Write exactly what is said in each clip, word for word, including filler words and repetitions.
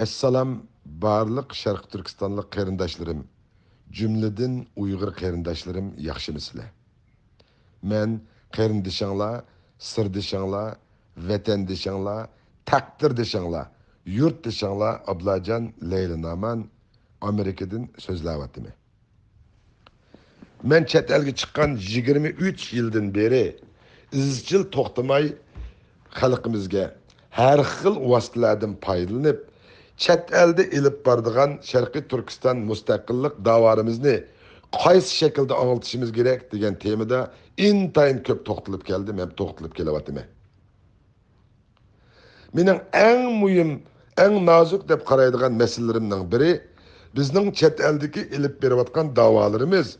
ئەسسالام، بارلىق شەرقىي تۈركىستانلىق قېرىنداشلىرىم، جۈملىدىن ئۇيغۇر قېرىنداشلىرىم، ياخشىمۇسىلەر؟ مەن قېرىندىشىڭلار، سىردىشىڭلار، ۋەتەندىشىڭلار، تەقدىردىشىڭلار، يۇرتدىشىڭلار ئابلاجان لەيلى نامان، ئامېرىكىدىن سۆزلەۋاتىمەن. مەن چەت ئەلگە چىققان يىگىرمە ئۈچ يىلدىن بېرى ئىزچىل توختىماي خەلقىمىزگە ھەر خىل ۋاسىتىلەردىن پايدىلىنىپ، چەت ئەلدە ئېلىپ بارىدىغان شەرقىي تۈركىستان مۇستەقىللىق داۋالىرىمىزنى قايسى شەكىلدە ئاڭلىتىشىمىز كېرەك دېگەن تېمىدا ئىنتايىن كۆپ توختىلىپ كەلدىم ھەم توختىلىپ كېلىۋاتىمەن. مېنىڭ ئەڭ مۇھىم، ئەڭ نازۇك دەپ قارايدىغان مەسىلىلىرىمنىڭ بىرى، بىزنىڭ چەت ئەلدىكى ئېلىپ بېرىۋاتقان داۋالىرىمىز.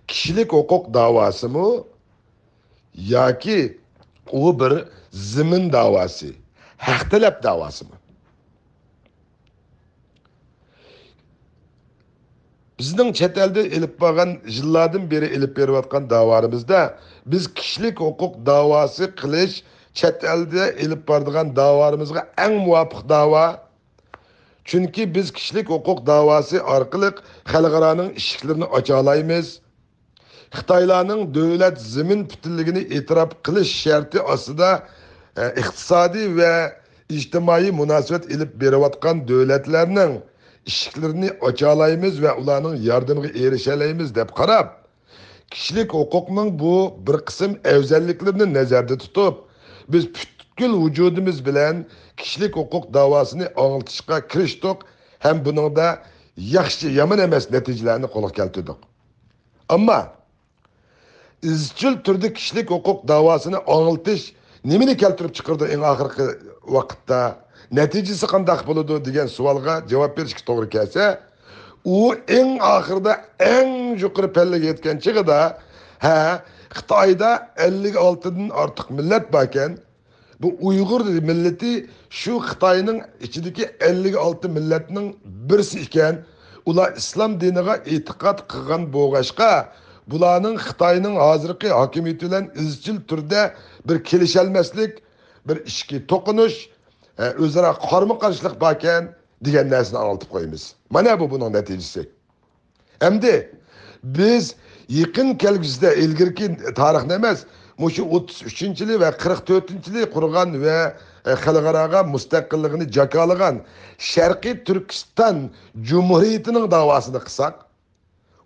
كىشىلىك ھوقۇق داۋاسىمۇ ياكى ئۇ بىر زېمىن داۋاسى، ھەق تەلەپ داۋاسىمۇ؟ بىزنىڭ چەت ئەلدە ئېلىپ بارغان، يىللاردىن بېرى ئېلىپ بېرىۋاتقان داۋالىرىمىزدا بىز كىشىلىك ھوقۇق داۋاسى قىلىش چەت ئەلدە ئېلىپ بارىدىغان داۋالىرىمىزغا ئەڭ مۇۋاپىق داۋا. چۈنكى بىز كىشىلىك ھوقۇق داۋاسى ئارقىلىق خەلقئارانىڭ ئىشىكلىرىنى ئاچالايمىز. خىتايلارنىڭ دۆلەت زېمىن پۈتۈنلۈكىنى ئېتىراپ قىلىش شەرتى ئاستىدا، ئە، ئىقتىسادىي ۋە ئىجتىمائىي مۇناسىۋەت ئېلىپ بېرىۋاتقان دۆلەتلەرنىڭ ئىشىكلىرىنى ئاچالايمىز ۋە ئۇلارنىڭ ياردىمىغا ئېرىشەلەيمىز دەپ قاراپ، كىشىلىك ھوقۇقنىڭ بۇ بىر قىسىم ئەۋزەللىكلىرىنى نەزەردە تۇتۇپ، بىز پۈتكۈل ۋۇجۇدىمىز بىلەن كىشىلىك ھوقۇق داۋاسىنى ئاڭلىتىشقا كىرىشتۇق ھەم بۇنىڭدا ياخشى، يامان ئەمەس نەتىجىلەرنى قولغا كەلتۈردۇق. ئەمما ئىزچىل تۈردە كىشىلىك ھوقۇق داۋاسىنى ئاڭلىتىش نېمىنى كەلتۈرۈپ چىقىرىدۇ ئەڭ ئاخىرقى ۋاقىتتا؟ نەتىجىسى قانداق بولىدۇ دېگەن سوئالغا جاۋاب بېرىشكە توغرا كەلسە، ئۇ ئەڭ ئاخىرىدا ئەڭ يۇقىرى پەللىگە يەتكەن چېغىدا، ھە، خىتايدا ئەللىك ئالتىدىن ئارتۇق مىللەت باركەن، بۇ ئۇيغۇر مىللىتى شۇ خىتاينىڭ ئىچىدىكى ئەللىك ئالتە مىللەتنىڭ بىرسى ئىكەن. ئۇلار ئىسلام دىنىغا ئېتىقاد قىلغان بولغاچقا، بۇلارنىڭ خىتاينىڭ ھازىرقى ھاكىمىيىتى بىلەن ئىزچىل تۈردە بىر كېلىشەلمەسلىك، بىر ئىچكى توقۇنۇش، ئە، ئۆزئارا قارمۇ-قارشىلىق باركەن دېگەن نەرسىنى ئاڭلىتىپ قويىمىز. مانا بۇ بۇنىڭ نەتىجىسى. ئەمدى بىز يېقىن كەلگۈسىدە، ئىلگىرىكى تارىخنى ئەمەس، مۇشۇ ئوتتۇز ئۈچىنچى يىلى ۋە قىرىق تۆتىنچى يىلى قۇرغان ۋە، ئە، خەلقئاراغا مۇستەقىللىقىنى جاكارلىغان شەرقىي تۈركىستان جۇمھۇرىيىتىنىڭ داۋاسىنى قىلساق،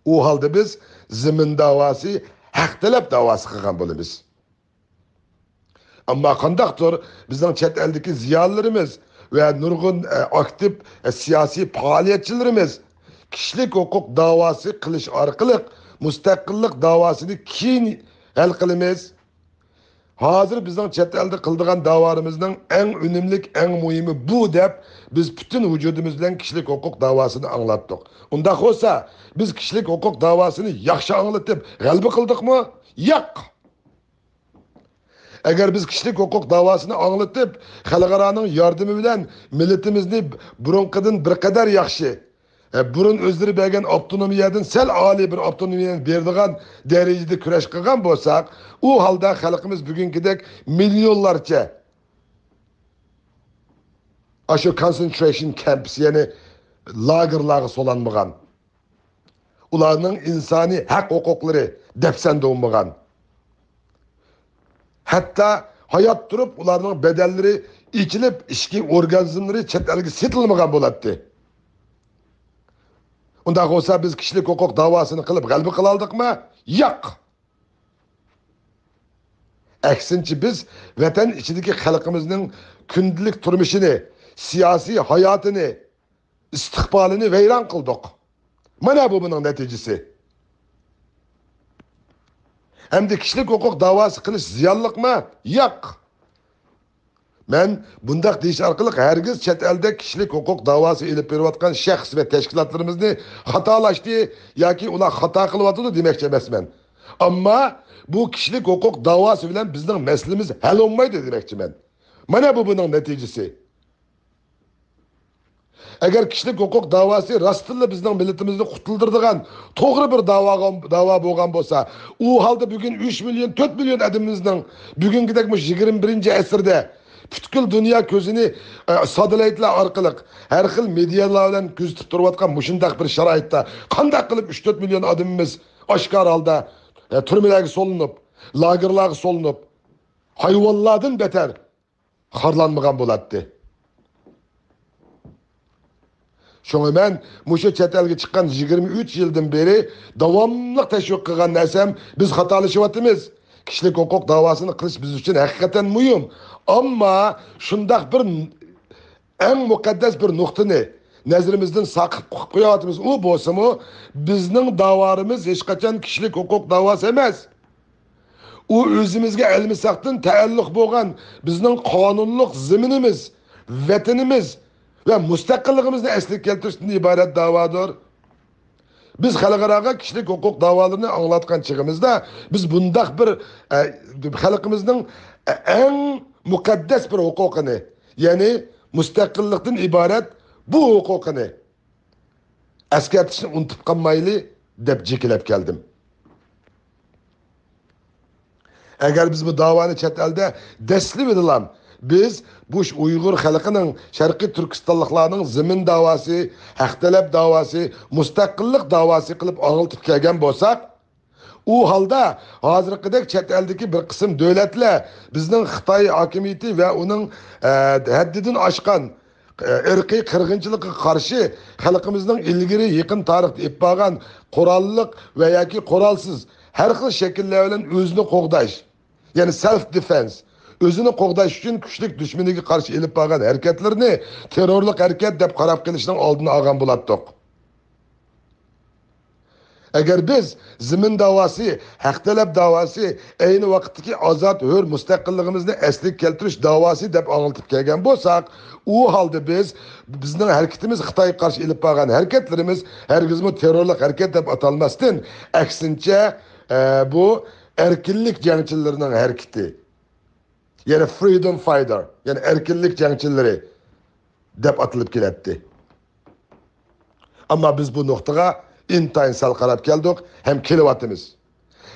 ئۇ ھالدا بىز زېمىن داۋاسى، ھەق تەلەپ داۋاسى قىلغان بولىمىز. ئەمما قانداقتۇر بىزنىڭ چەت ئەلدىكى زىيالىيلىرىمىز ۋە نۇرغۇن، ئە، ئاكتىپ، ئە، سىياسىي پائالىيەتچىلىرىمىز كىشىلىك ھوقۇق داۋاسى قىلىش ئارقىلىق مۇستەقىللىق داۋاسىنى كېيىن ھەل قىلىمىز. ھازىر بىزنىڭ چەت ئەلدە قىلىدىغان داۋالىرىمىزنىڭ ئەڭ ئۈنۈملۈك، ئەڭ مۇھىمى بۇ دەپ، بىز پۈتۈن ۋۇجۇدىمىز بىلەن كىشىلىك ھوقۇق داۋاسىنى ئاڭلاتتۇق. ئۇنداق بولسا، بىز كىشىلىك ھوقۇق داۋاسىنى ياخشى ئاڭلىتىپ، غەلىبە قىلدۇقمۇ؟ ياق! ئەگەر بىز كىشىلىك ھوقۇق داۋاسىنى ئاڭلىتىپ، خەلقئارانىڭ ياردىمى بىلەن مىللىتىمىزنى بۇرۇنقىدىن بىر قەدەر ياخشى، ئە، بۇرۇن ئۆزلىرى بەرگەن ئاپتونومىيەدىن سەل ئالىي بىر ئاپتونومىيەنى بېرىدىغان دەرىجىدە كۈرەش قىلغان بولساق، ئۇ ھالدا خەلقىمىز بۈگۈنكىدەك مىليونلارچە ئاشۇ concentration camps، يەنى لاگېرلارغا سولانمىغان، ئۇلارنىڭ ئىنسانىي ھەق ھوقۇقلىرى دەپسەندە بولمىغان، ھەتتا ھايات تۇرۇپ ئۇلارنىڭ بەدەنلىرى ئېچىلىپ، ئىچكى ئورگانىزملىرى چەت ئەلگە سېتىلمىغان بولاتتى. ئۇنداق بولسا، بىز كىشىلىك ھوقۇق داۋاسىنى قىلىپ غەلىبە قىلالدۇقمۇ؟ ياق! ئەكسىنچە، بىز ۋەتەن ئىچىدىكى خەلقىمىزنىڭ كۈندىلىك تۇرمۇشىنى، سىياسىي ھاياتىنى، ئىستىقبالىنى ۋەيران قىلدۇق. مانا بۇ بۇنىڭ نەتىجىسى. ئەمدى كىشىلىك ھوقۇق داۋاسى قىلىش زىيانلىقمۇ؟ ياق. مەن بۇنداق دېيىش ئارقىلىق ھەرگىز چەت ئەلدە كىشىلىك ھوقۇق داۋاسى ئېلىپ بېرىۋاتقان شەخس ۋە تەشكىلاتلىرىمىزنى خاتالاشتى ياكى ئۇلار خاتا قىلىۋاتىدۇ دېمەكچى ئەمەسمەن. ئەمما بۇ كىشىلىك ھوقۇق داۋاسى بىلەن بىزنىڭ مەسىلىمىز ھەل بولمايدۇ دېمەكچىمەن. مانا بۇ بۇنىڭ نەتىجىسى. ئەگەر كىشىلىك ھوقۇق داۋاسى راستتىنلا بىزنىڭ مىللىتىمىزنى قۇتۇلدۇرىدىغان توغرا بىر داۋاغا، داۋا بولغان بولسا، ئۇ ھالدا بۈگۈن ئۈچ مىليون، تۆت مىليون ئادىمىمىزنىڭ بۈگۈنكىدەك مۇشۇ يىگىرمە بىرىنچى ئەسىردە پۈتكۈل دۇنيا كۆزىنى، ئە، ساتېلايتلار ئارقىلىق، ھەر خىل مېدىيالار بىلەن كۆزىتىپ تۇرۇۋاتقان مۇشۇنداق بىر شارائىتتا قانداق قىلىپ ئۈچ تۆت مىليون ئادىمىمىز ئاشكارا ھالدا، ئە، تۈرمىلەرگە سولىنىپ، لاگېرلارغا سولىنىپ، ھايۋانلاردىن بەتەر خارلانمىغان بولاتتى. شۇڭا مەن مۇشۇ چەت ئەلگە چىققان يىگىرمە ئۈچ يىلدىن بېرى داۋاملىق تەشۋىق قىلغان نەرسەم، بىز خاتالىشىۋاتىمىز. كىشىلىك ھوقۇق داۋاسىنى قىلىش بىز ئۈچۈن ھەقىقەتەن مۇھىم. ئەمما شۇنداق بىر ئەڭ مۇقەددەس بىر نۇقتىنى نەزىرىمىزدىن ساقىت قىلىپ قويۇۋاتىمىز. ئۇ بولسىمۇ، بىزنىڭ داۋالىرىمىز ھېچقاچان كىشىلىك ھوقۇق داۋاسى ئەمەس. ئۇ ئۆزىمىزگە ئەلمىساقتىن تەئەللۇق بولغان بىزنىڭ قانۇنلۇق زېمىنىمىز، ۋەتىنىمىز ۋە مۇستەقىللىقىمىزنى ئەسلىگە كەلتۈرۈشتىن ئىبارەت داۋادۇر. بىز خەلقئاراغا كىشىلىك ھوقۇق داۋالىرىنى ئاڭلاتقان چېغىمىزدا، بىز بۇنداق بىر، ئە، خەلقىمىزنىڭ، ئە، ئەڭ مۇقەددەس بىر ھوقۇقىنى، يەنى مۇستەقىللىقتىن ئىبارەت بۇ ھوقۇقىنى ئەسكەرتىشنى ئۇنتۇپ قالمايلى، دەپ جېكىلەپ كەلدىم. ئەگەر بىز بۇ داۋانى چەت ئەلدە دەسلىۋىدىلا، بىز بۇ ئۇيغۇر خەلقىنىڭ، شەرقىي تۈركىستانلىقلارنىڭ زېمىن داۋاسى، ھەق تەلەپ داۋاسى، مۇستەقىللىق داۋاسى قىلىپ ئاڭلىتىپ كەلگەن بولساق، ئۇ ھالدا ھازىرقىدەك چەت ئەلدىكى بىر قىسىم دۆلەتلەر بىزنىڭ خىتاي ھاكىمىيىتى ۋە ئۇنىڭ، ئە، ھەددىدىن ئاشقان، ئە، ئىرقىي قىرغىنچىلىققا قارشى خەلقىمىزنىڭ ئىلگىرى يېقىن تارىختا ئېلىپ بارغان قوراللىق ۋە ياكى قورالسىز ھەر خىل شەكىللەر بىلەن ئۆزىنى قوغداش، يەنى سېلف دېفېنس، ئۆزىنى قوغداش ئۈچۈن كۈچلۈك دۈشمىنىگە قارشى ئېلىپ بارغان ھەرىكەتلىرىنى تېررورلۇق ھەرىكەت دەپ قاراپ قېلىشنىڭ ئالدىنى ئالغان بولاتتۇق. ئەگەر بىز زېمىن داۋاسى، ھەق تەلەپ داۋاسى، ئەينى ۋاقىتتىكى ئازاد، ھۆر مۇستەقىللىقىمىزنى ئەسلىگە كەلتۈرۈش داۋاسى دەپ ئاڭلىتىپ كەلگەن بولساق، ئۇ ھالدا بىز، بىزنىڭ ھەرىكىتىمىز، خىتايغا قارشى ئېلىپ بارغان ھەرىكەتلىرىمىز ھەرگىزمۇ تېررورلۇق ھەرىكەت دەپ ئاتالماستىن، ئەكسىنچە، ئە، بۇ ئەركىنلىك جەڭچىلىرىنىڭ ھەرىكىتى، يەنى فرىدوم فايتەر، يەنى ئەركىنلىك جەڭچىلىرى دەپ ئاتىلىپ كېلەتتى. ئەمما بىز بۇ نۇقتىغا ئىنتايىن سەل قاراپ كەلدۇق ھەم كېلىۋاتىمىز.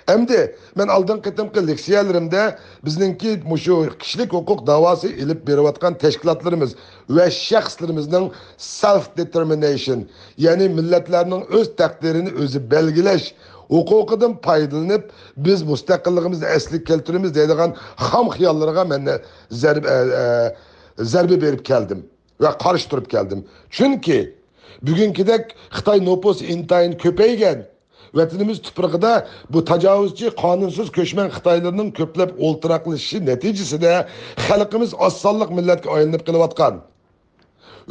ئەمدى مەن ئالدىنقى قېتىمقى لېكسىيەلىرىمدە بىزنىڭكى مۇشۇ كىشىلىك ھوقۇق داۋاسى ئېلىپ بېرىۋاتقان تەشكىلاتلىرىمىز ۋە شەخسلىرىمىزنىڭ سېلف دېتېرمىنەيشن، يەنى مىللەتلەرنىڭ ئۆز تەقدىرىنى ئۆزى بەلگىلەش ھوقۇقىدىن پايدىلىنىپ، بىز مۇستەقىللىقىمىزنى ئەسلىگە كەلتۈرىمىز دەيدىغان خام خىياللىرىغا مەن زەربە، ئە، ئە، زەربە بېرىپ كەلدىم ۋە قارشى تۇرۇپ كەلدىم. چۈنكى بۈگۈنكىدەك خىتاي نوپۇسى ئىنتايىن كۆپەيگەن، ۋەتىنىمىز تۇپرىقىدا بۇ تاجاۋۇزچى، قانۇنسىز كۆچمەن خىتايلىرىنىڭ كۆپلەپ ئولتۇراقلىشىشى نەتىجىسىدە خەلقىمىز ئاز سانلىق مىللەتكە ئايلىنىپ قېلىۋاتقان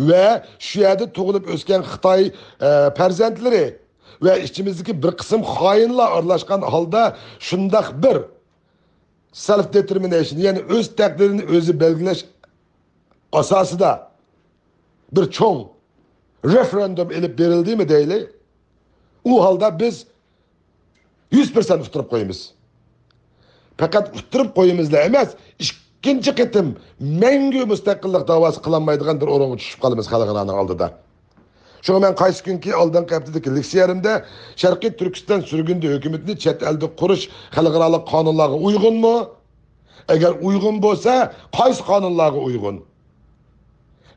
ۋە شۇ يەردە تۇغۇلۇپ ئۆسكەن خىتاي، ئە، پەرزەنتلىرى ۋە ئىچىمىزدىكى بىر قىسىم خائىنلار ئارىلاشقان ھالدا شۇنداق بىر سېلف دېتېرمىنەيشن، يەنى ئۆز تەقدىرىنى ئۆزى بەلگىلەش ئاساسىدا بىر چوڭ رېفېرېندۇم ئېلىپ بېرىلدىمۇ دەيلى، ئۇ ھالدا بىز يۈز پىرسەنت ئۇتتۇرۇپ قويىمىز. پەقەت ئۇتتۇرۇپ قويىمىزلا ئەمەس، ئىككىنچى قېتىم مەڭگۈ مۇستەقىللىق داۋاسى قىلالمايدىغان بىر ئورۇنغا چۈشۈپ قالىمىز خەلقئارانىڭ ئالدىدا. شۇڭا مەن قايسى كۈنكى ئالدىنقى ھەپتىدىكى لېكسىيەمدە شەرقىي تۈركىستان سۈرگۈندە ھۆكۈمىتىنى چەت ئەلدە قۇرۇش خەلقئارالىق قانۇنلارغا ئۇيغۇنمۇ؟ ئەگەر ئۇيغۇن بولسا، قايسى قانۇنلارغا ئۇيغۇن؟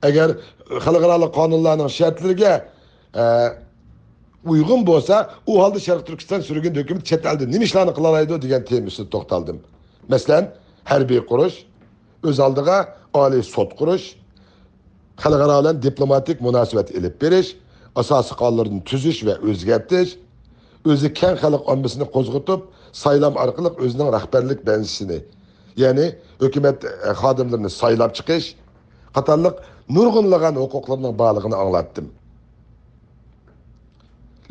ئەگەر خەلقئارالىق قانۇنلارنىڭ شەرتلىرىگە، ئە، ئۇيغۇن بولسا، ئۇ ھالدا شەرقىي تۈركىستان سۈرگۈندە ھۆكۈمىتى چەت ئەلدە نېمە ئىشلارنى قىلالايدۇ دېگەن تېما ئۈستىدە توختالدىم. مەسىلەن، ھەربىي قۇرۇش، ئۆز ئالدىغا ئالىي سوت قۇرۇش، خەلقئارا بىلەن دىپلوماتىك مۇناسىۋەت ئېلىپ بېرىش، ئاساسىي قانۇنلىرىنى تۈزۈش ۋە ئۆزگەرتىش، ئۆزى كەڭ خەلق ئاممىسىنى قوزغىتىپ، سايلام ئارقىلىق ئۆزىنىڭ رەھبەرلىك بەنزىسىنى، يەنى ھۆكۈمەت، ئە، خادىملىرىنى سايلاپ چىقىش قاتارلىق نۇرغۇنلىغان ھوقۇقلىرىنىڭ بارلىقىنى ئاڭلاتتىم.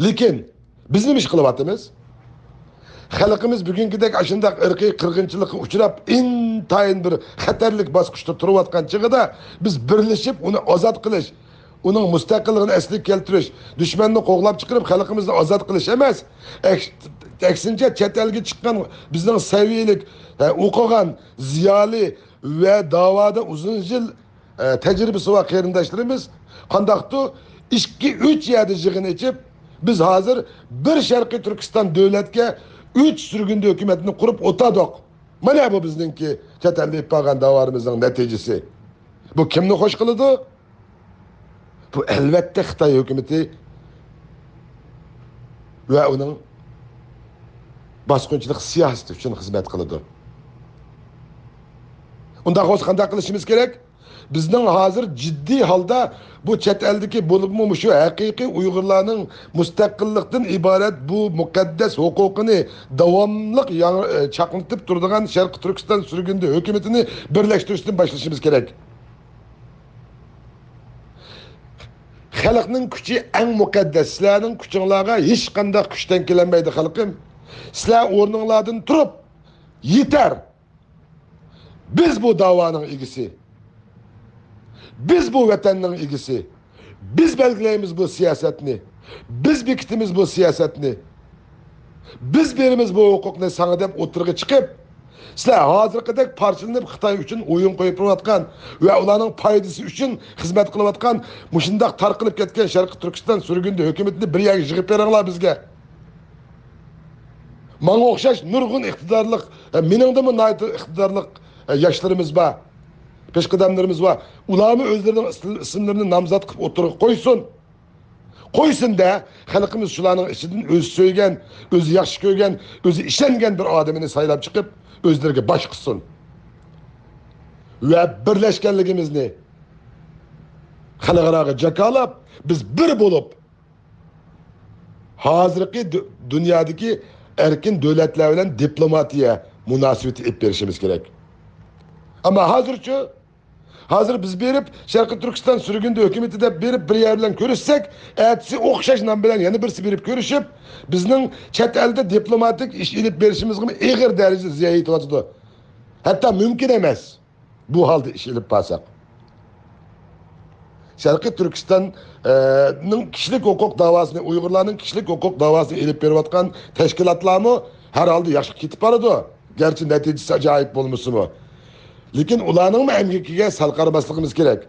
لېكىن بىز نېمە ئىش قىلىۋاتىمىز؟ خەلقىمىز بۈگۈنكىدەك ئاشۇنداق ئىرقىي قىرغىنچىلىققا ئۇچراپ، ئىنتايىن بىر خەتەرلىك باسقۇچتا تۇرۇۋاتقان چېغىدا، بىز بىرلىشىپ ئۇنى ئازاد قىلىش، ئۇنىڭ مۇستەقىللىقىنى ئەسلىگە كەلتۈرۈش، دۈشمەننى قوغلاپ چىقىرىپ، خەلقىمىزنى ئازاد قىلىش ئەمەس. ئەكس-، ئەكسىنچە، چەت ئەلگە چىققان بىزنىڭ سەۋىيەلىك، ئە، ئوقۇغان، زىيالىي ۋە داۋادا ئۇزۇن يىل، ئە، تەجرىبىسى بار قېرىنداشلىرىمىز قانداقتۇ ئىككى، ئۈچ يەردە يىغىن ئېچىپ، بىز ھازىر بىر شەرقىي تۈركىستان دۆلەتكە ئۈچ سۈرگۈندە ھۆكۈمەتنى قۇرۇپ ئولتۇردۇق. مانا بۇ بىزنىڭكى چەت ئەلدە ئېلىپ بارغان داۋالىرىمىزنىڭ نەتىجىسى. بۇ كىمنى خوش قىلىدۇ؟ بۇ، ئەلۋەتتە، خىتاي ھۆكۈمىتى ۋە ئۇنىڭ باسقۇنچىلىق سىياسىتى ئۈچۈن خىزمەت قىلىدۇ. ئۇنداق بولسا قانداق قىلىشىمىز كېرەك؟ بىزنىڭ ھازىر جىددىي ھالدا بۇ چەت ئەلدىكى، بولۇپمۇ مۇشۇ ھەقىقىي ئۇيغۇرلارنىڭ مۇستەقىللىقتىن ئىبارەت بۇ مۇقەددەس ھوقۇقىنى داۋاملىق ياڭ-، ئە، چاقنىتىپ تۇرىدىغان شەرقىي تۈركىستان سۈرگۈندە ھۆكۈمىتىنى بىرلەشتۈرۈشتىن باشلىشىمىز كېرەك. خەلقنىڭ كۈچى ئەڭ مۇقەددەس. سىلەرنىڭ كۈچۈڭلارغا ھېچقانداق كۈچ تەڭ كېلەلمەيدۇ، خەلقىم. سىلەر ئورنۇڭلاردىن تۇرۇپ، يېتەر! بىز بۇ داۋانىڭ ئىگىسى. بىز بۇ ۋەتەننىڭ ئىگىسى. بىز بەلگىلەيمىز بۇ سىياسەتنى. بىز بېكىتىمىز بۇ سىياسەتنى. بىز بېرىمىز بۇ ھوقۇقنى ساڭا دەپ ئوتتۇرىغا چىقىپ، سىلەر ھازىرقىدەك پارچىلىنىپ خىتاي ئۈچۈن ئويۇن قويۇپ تۇرۇۋاتقان ۋە ئۇلارنىڭ پايدىسى ئۈچۈن خىزمەت قىلىۋاتقان مۇشۇنداق تارقىلىپ كەتكەن شەرقىي تۈركىستان سۈرگۈندە ھۆكۈمىتىنى بىر يەرگە يىغىپ بېرىڭلار بىزگە. ماڭا ئوخشاش نۇرغۇن ئىقتىدارلىق، ئە، مېنىڭدىنمۇ ناھايىتى ئىقتىدارلىق، ئە، ياشلىرىمىز بار، پېشقەدەملىرىمىز بار. ئۇلارمۇ ئۆزلىرىنىڭ ئىسم-، ئىسىملىرىنى نامزات قىلىپ ئوتتۇرىغا قويسۇن. قويسۇن-دە، خەلقىمىز شۇلارنىڭ ئىچىدىن ئۆزى سۆيگەن، ئۆزى ياخشى كۆرگەن، ئۆزى ئىشەنگەن بىر ئادىمىنى سايلاپ چىقىپ، ئۆزلىرىگە باش قىلسۇن. ۋە بىرلەشكەنلىكىمىزنى خەلقئاراغا جاكارلاپ، بىز بىر بولۇپ، ھازىرقى دۇ-، دۇنيادىكى ئەركىن دۆلەتلەر بىلەن دىپلوماتىيە مۇناسىۋىتى ئېلىپ بېرىشىمىز كېرەك. ئەمما ھازىرچۇ؟ ھازىر بىز بېرىپ، شەرقىي تۈركىستان سۈرگۈندە ھۆكۈمىتى دەپ بېرىپ، بىر يەر بىلەن كۆرۈشسەك، ئەتىسى ئوخشاش نام بىلەن يەنە بىرسى بېرىپ كۆرۈشۈپ، بىزنىڭ چەت ئەلدە دىپلوماتىك ئىش ئېلىپ بېرىشىمىزغىمۇ ئېغىر دەرىجىدە زىيان يېتىۋاتىدۇ. ھەتتا مۇمكىن ئەمەس. بۇ ھالدا ئىش ئېلىپ بارساق. شەرقىي تۈركىستان، ئە، نىڭ كىشىلىك ھوقۇق داۋاسىنى، ئۇيغۇرلارنىڭ كىشىلىك ھوقۇق داۋاسىنى ئېلىپ بېرىۋاتقان تەشكىلاتلارمۇ ھەر ھالدا ياخشى كېتىپ بارىدۇ. گەرچە نەتىجىسى ئاجايىپ بولمىسىمۇ. لېكىن ئۇلارنىڭمۇ ئەمگىكىگە سەل قارىماسلىقىمىز كېرەك.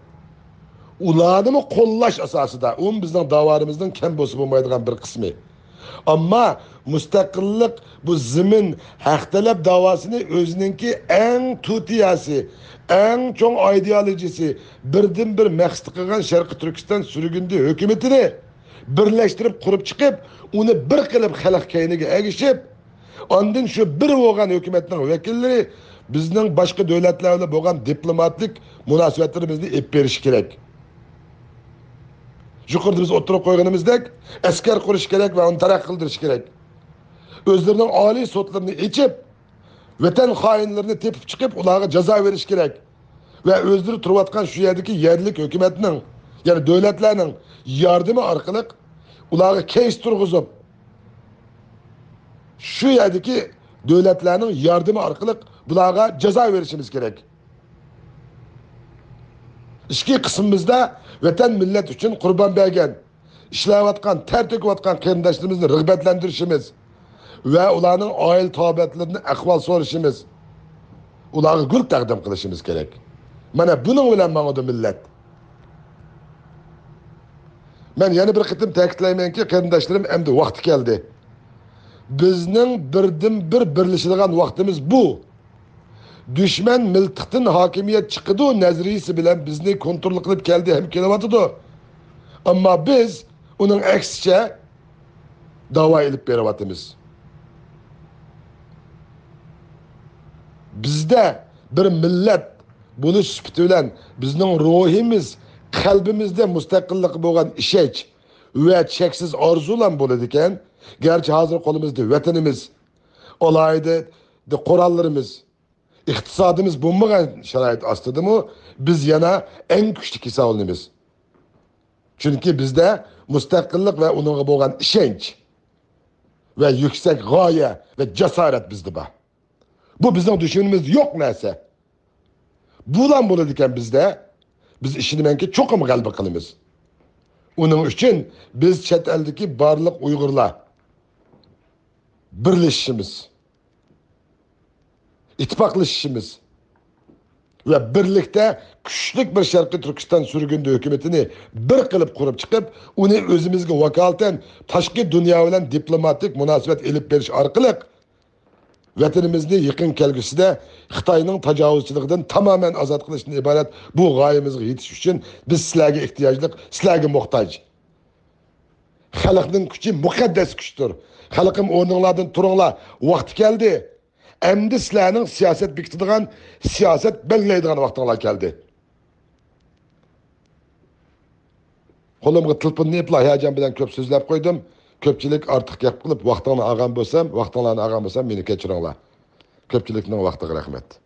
ئۇلارنىمۇ قوللاش ئاساسىدا، ئۇمۇ بىزنىڭ داۋالىرىمىزنىڭ كەم بولسا بولمايدىغان بىر قىسمى. ئەمما مۇستەقىللىق، بۇ زېمىن، ھەق تەلەپ داۋاسىنى ئۆزىنىڭكى ئەڭ توتىياسى، ئەڭ چوڭ ئىدېئولوگىيىسى، بىردىنبىر مەقسىتى قىلغان شەرقىي تۈركىستان سۈرگۈندە ھۆكۈمىتىنى بىرلەشتۈرۈپ قۇرۇپ چىقىپ، ئۇنى بىر قىلىپ خەلق كەينىگە ئەگىشىپ، ئاندىن شۇ بىر بولغان ھۆكۈمەتنىڭ ۋەكىللىرى بىزنىڭ باشقا دۆلەتلەر بىلەن بولغان دىپلوماتىك مۇناسىۋەتلىرىمىزنى ئېلىپ بېرىشى كېرەك. يۇقىرىدا بىز ئوتتۇرىغا قويغىنىمىزدەك، ئەسكەر قۇرۇش كېرەك ۋە ئۇنى تەرەققىي قىلدۇرۇش كېرەك. ئۆزلىرىنىڭ ئالىي سوتلىرىنى ئېچىپ، ۋەتەن خائىنلىرىنى تېپىپ چىقىپ، ئۇلارغا جازا بېرىش كېرەك. ۋە ئۆزلىرى تۇرۇۋاتقان شۇ يەردىكى يەرلىك ھۆكۈمەتنىڭ، يەنى دۆلەتلەرنىڭ ياردىمى ئارقىلىق ئۇلارغا كەيس تۇرغۇزۇپ، شۇ يەردىكى دۆلەتلەرنىڭ ياردىمى ئارقىلىق بۇلارغا جازا بېرىشىمىز كېرەك. ئىچكى قىسمىمىزدا ۋەتەن مىللەت ئۈچۈن قۇربان بەرگەن، ئىشلەۋاتقان، تەر تۆكۈۋاتقان قېرىنداشلىرىمىزنى رىغبەتلەندۈرۈشىمىز ۋە ئۇلارنىڭ ئائىلە تاۋابىئاتلىرىدىن ئەھۋال سورىشىمىز، ئۇلارغا گۈل تەقدىم قىلىشىمىز كېرەك. مانا بۇنىڭ بىلەن ماڭىدۇ مىللەت. مەن يەنە بىر قېتىم تەكىتلەيمەنكى، قېرىنداشلىرىم، ئەمدى ۋاقتى كەلدى. بىزنىڭ بىردىنبىر بىرلىشىدىغان ۋاقتىمىز بۇ. دۈشمەن مىلتىقتىن ھاكىمىيەت چىقىدۇ نەزەرىيىسى بىلەن بىزنى كونترول قىلىپ كەلدى ھەم كېلىۋاتىدۇ. ئەمما بىز ئۇنىڭ ئەكسىچە داۋا ئېلىپ بېرىۋاتىمىز. بىزدە بىر مىللەت بولۇش سۈپىتى بىلەن بىزنىڭ روھىمىز، قەلبىمىزدە مۇستەقىللىققا بولغان ئىشەنچ ۋە چەكسىز ئارزۇلار بولىدىكەن. گەرچە ھازىر قولىمىزدا ۋەتىنىمىز، ئالاھىدە قوراللىرىمىز، ئىقتىسادىمىز بولمىغان شارائىت ئاستىدىمۇ بىز يەنە ئەڭ كۈچلۈك ھېسابلىنىمىز. چۈنكى بىزدە مۇستەقىللىق ۋە ئۇنىڭغا بولغان ئىشەنچ ۋە يۈكسەك غايە ۋە جاسارەت بىزدە بار. بۇ بىزنىڭ دۈشمىنىمىزدە يوق نەرسە. بۇلام بولىدىكەن بىزدە، بىز ئىشىنىمەنكى چوقۇم غەلىبە قىلىمىز. ئۇنىڭ ئۈچۈن بىز چەت ئەلدىكى بارلىق ئۇيغۇرلار بىرلىشىشىمىز، ئىتتىپاقلىشىشىمىز ۋە بىرلىكتە كۈچلۈك بىر شەرقىي تۈركىستان سۈرگۈندە ھۆكۈمىتىنى بىر قىلىپ قۇرۇپ چىقىپ، ئۇنى ئۆزىمىزگە ۋاكالىتەن تاشقى دۇنيا بىلەن دىپلوماتىك مۇناسىۋەت ئېلىپ بېرىش ئارقىلىق ۋەتىنىمىزنى يېقىن كەلگۈسىدە خىتاينىڭ تاجاۋۇزچىلىقىدىن تامامەن ئازاد قىلىشتىن ئىبارەت بۇ غايىمىزغا يېتىش ئۈچۈن بىز سىلەرگە ئېھتىياجلىق، سىلەرگە موھتاج. خەلقنىڭ كۈچى مۇقەددەس كۈچتۇر. خەلقىم، ئورنۇڭلاردىن تۇرۇڭلار. ۋاقتى كەلدى. ئەمدى سىلەرنىڭ سىياسەت بېكىتىدىغان، سىياسەت بەلگىلەيدىغان ۋاقتىڭلار كەلدى. قولۇمغا تېلېفوننى ئېلىپلا ھاياجان بىلەن كۆپ سۆزلەپ قويدۇم. كۆپچىلىك ئارتۇق گەپ قىلىپ، ۋاقتىڭنى ئالغان بولسام، ۋاقتىڭلارنى ئالغان بولسام، مېنى كەچۈرۈڭلار. كۆپچىلىكنىڭ ۋاقتىغا رەھمەت.